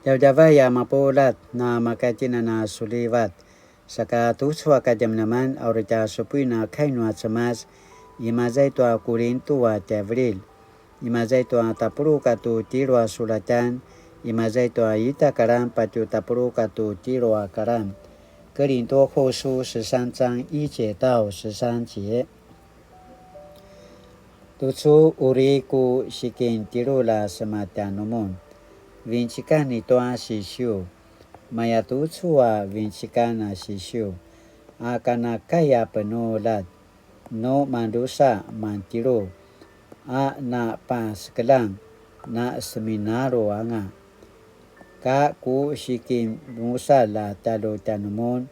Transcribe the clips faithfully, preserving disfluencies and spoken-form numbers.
Djavadjavay a mapuljat, na maka tjinana sulivat. Saka tucu a kadjamadjaman a uri tja supuin a kai nua Cemas, imaza i tua Kulintu a tjaivililj, imaza i tua tapuluq katua tjelu a sulatjan, imaza i tua ita karan patje tapuluq katua tjelu a karan. 哥林多后书十三章一节到十三节。 Tucu uri ku sikin tjelulj a sema tjanumun. Vincikan i tua sisiu. Maya tucu a vincikan a sisiu. A kana kai a penuljat. Nu mandrusa mantjelu. A na pasekeljang na seminalu anga. Ka ku sikin musalj a tjalu tjanumun.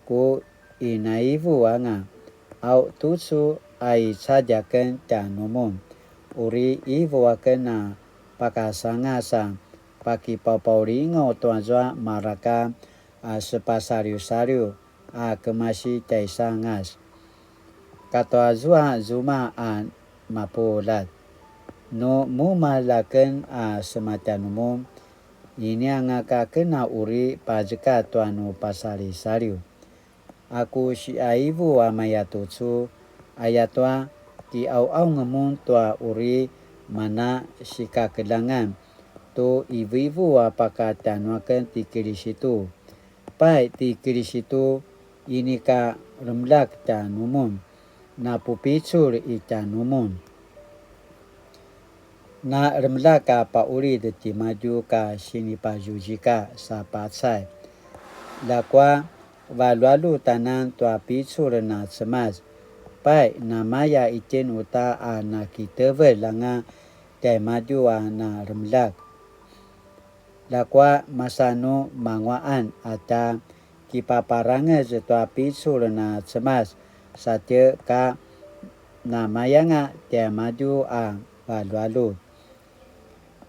Ku inaivu anga, au tucu a i cadja aken tjanumun, uri ivu aken a pakasangas a pakipaupaulingaw tuazua mareka a sepasaliusaliu a kemasi tjaisangas. Katua zua zuma a mapuljat. Nu mumalj aken a sema tjanumun, inianga ka aken a uri pazeka tua nu pasalisaliu. A ku siaivu a maya tucu, ayatua kiauaung mun tua uri mana sikakeljangan tu ivuivu a paka tjanuaken ti Kilisitu. Pai ti Kilisitu inika remeljak tjanumun, na pupicul i tjanumun. Na remeljak a paulid timadju ka sinipazuzika sa pacay. Ljakua valualu tanan tua picul na Cemas. Pai namaya itjen uta a nakitevelj anga tjaimadju a na remeljak. Ljakua masanu manguaqan a tja kipaparangez tua picul na Cemas satje ka namayanga tjaimadju a valualu.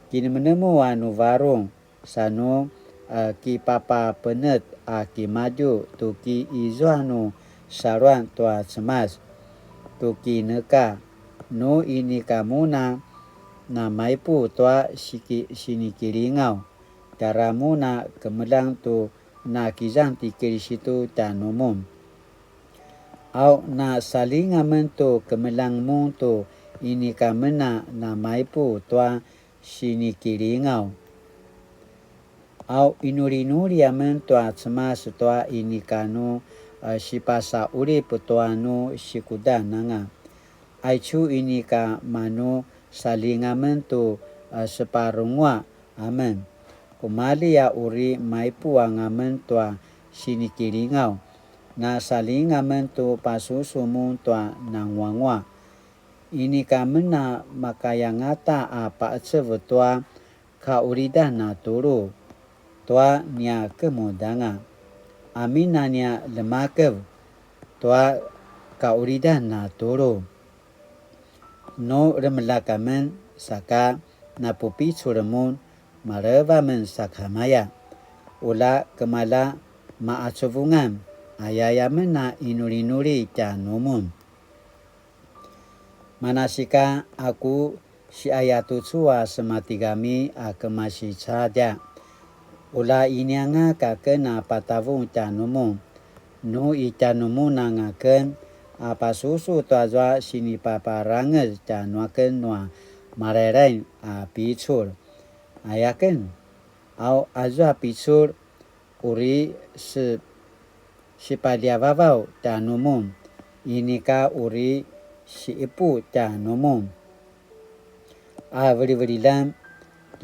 Kinemenemu a nu varung, sa nu, a, kipapapenet a kimadju tu ki izua nu saluan tua Cemas, tu ki neka, nu inika mun a namaipu tua siki-, sinikilingaw, tjara mun a kemeljang tu nakizang ti Kilisitu tjanumun. Au na saljing amen tu kemeljang mun tu inika men a namaipu tua sinikilingaw. Au inulinuli amen tua Cemas tua inika nu, a, sipasaqulip tua nu sikudan anga. Aicu inika manu saljing amen tu, a, separunguaq amen. Kumalji a uri maipuang amen tua sinikilingaw. Na saljing amen tu pasusu mun tua nanguanguaq. Inika men a makayangata a paqecev tua kaqulidan a tulu tua nia kemudanga. Amin a nia lemakev tua kaqulidan a tulu. Nu remeljak amen saka napupicul mun, maleva men sakamaya. Ula kemala maqacuvungan, ayaya men a inulinuli tjanumun. Manasika a ku siayatucu a sematigami a kemasi cadja. Ula inianga ka ken a patavung tjanumun. Nu i tjanumun anga ken a pasusu tuazua sinipaparangez tjanuaken nua malailai a picul. Ayaken, au azua picul uri se-, sipaljavavaw tjanumun, inika uri siqipu tjanumun. A veliveliljan,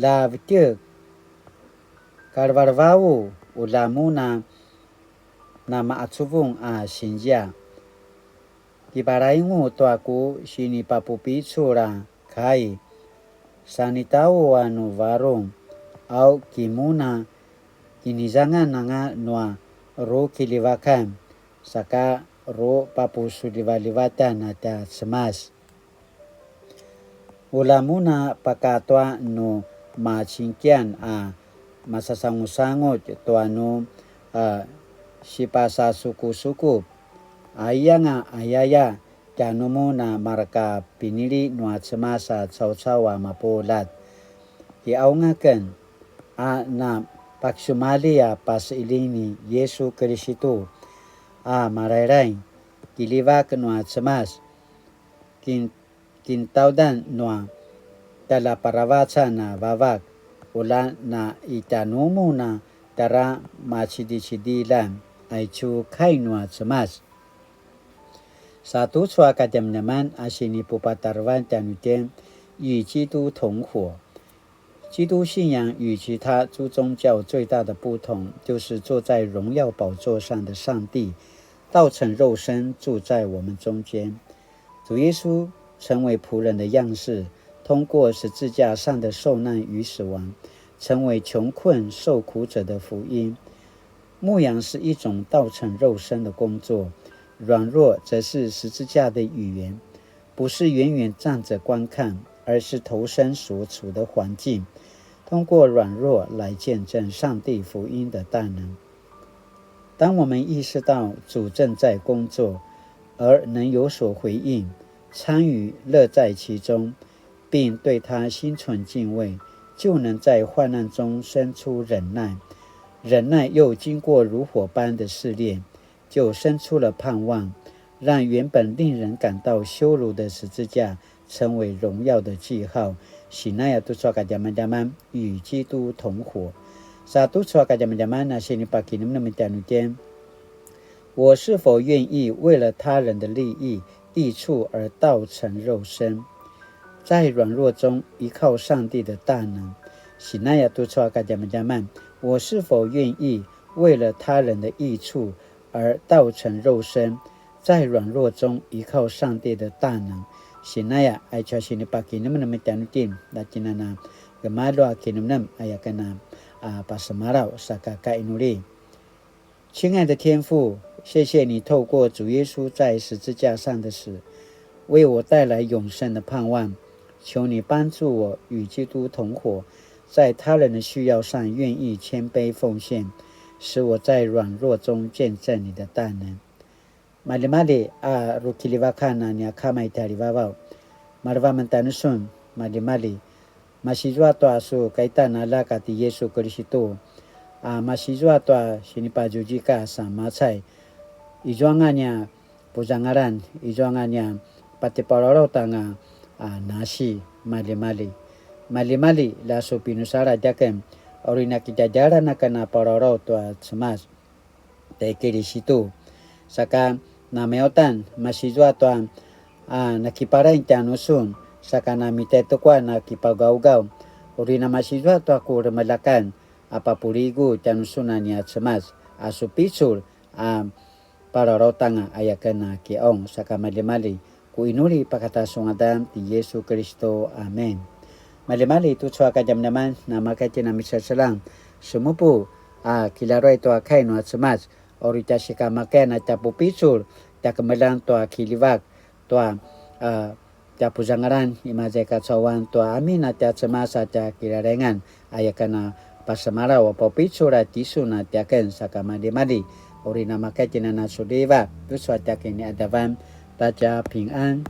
la vetjek, kalevalevau, ula mun a namaqacuvung a sinzia. Kipalaingu tua ku sinipapupicul a kai. Sanitau a nu varung, au kimuna kinizangan anga nua rukiljivakan, saka rupapusulivalivatan a tja Cemas. Ula mun a pakatua nu macingkian a masasangusangutj tua nu, a, sipasasukusukup. Aiyanga ayaya tjanumun a marka pinili nua Cemas a caucau a mapuljat. Kiqaung aken a na Pakisumalji a paseqiljing ni Yisu Kilisitu a Malailaing, kiljivak nua Cemas, kin-, kintaudan nua tjaljaparavacan a Vavak, ulja na i tjanumun a tjara macidicidiljan, aicu kai nua Cemas. Sa tucu a kadjamadjaman a sinipupatarevan tjanuitjen, 與基督同活。基督信仰與其他諸宗教最大的不同，就是坐在榮耀寶座上的上帝道成肉身，住在我們中間。主耶穌成為僕人的樣式，通過十字架上的受難與死亡，成為窮困受苦者的福音。牧養是一種道成肉身的工作，軟弱則是十字架的語言，不是遠遠站著觀看，而是投身所處的環境，通過軟弱來見證上帝福音的大能。當我們意識到主正在工作，而能有所回應，參與樂在其中，並對他心存敬畏，就能在患難中生出忍耐。忍耐又經過爐火般的試煉，就生出了盼望，讓原本令人感到羞辱的十字架成為榮耀的記號。Sinaya tucu a kadjamadjaman, 與基督同活。Sa tucu a kadjamadjaman a sinipakinemnem tjanuitjen, 我是否願意為了他人的利益、益處而道成肉身？在軟弱中依靠上帝的大能。Sinaya tucu a kadjamadjaman, 我是否願意為了他人的益處而道成肉身？在軟弱中依靠上帝的大能。Sinaya, aicu a sinipakinemnem tjanuitjen, la kinana gemalju a kinemnem, aya ken a, a, pasemalaw, saka kainuli. 親愛的天父，謝謝你透過主耶穌在十字架上的死，為我帶來永生的盼望。求你幫助我與基督同活，在他人的需要上願意謙卑奉獻，使我在軟弱中見證你的大能。Maljimalji a rukiljivakan a nia Kama i tjaljivavaw. Maljeva amen tjanusun, maljimalji. Masizua tua su kaitan a Aljak a ti Yisu Kilisitu, a masizua tua sinipazuzika sa macay. Izuanga nia puzangalan, izuanga nia patipalaulautanga a nasi, maljimalji. Maljimalji, la su pinusaladj aken, uri na kidjadjalan aken a palaulaut tua Cemas. Tjai Kilisitu. Saka namiyautan, masizua tua, a, nakiparaing tjanusun, saka namitetukuan a kipagaugaw, uri na masizua tua ku remeljakan, a papuligu tjanusun a nia Cemas, a su picul, a, palalautanga aya ken a kiqaung, saka maljimalji, ku inuli pakata su ngadan ti Yisu Kilisitu. Amen. Maljimalji tucu a kadjamadjaman, na makaya itjen a miseselang, semupu, a, kilaruay tua kai nua Cemas, uri tja sikamakayan a tja pupicul, tja kemeljang tua kiljivak, tua, a, tja puzangalan, imaza i kacauan tua amin a tja Cemas a tja kilalaingan, aya ken a pasemalaw a papupicul a tisun a tiaken saka maljimalji, uri na makaya itjen a na suliva, tucu a tiaken ni adavan, ta tja pingan.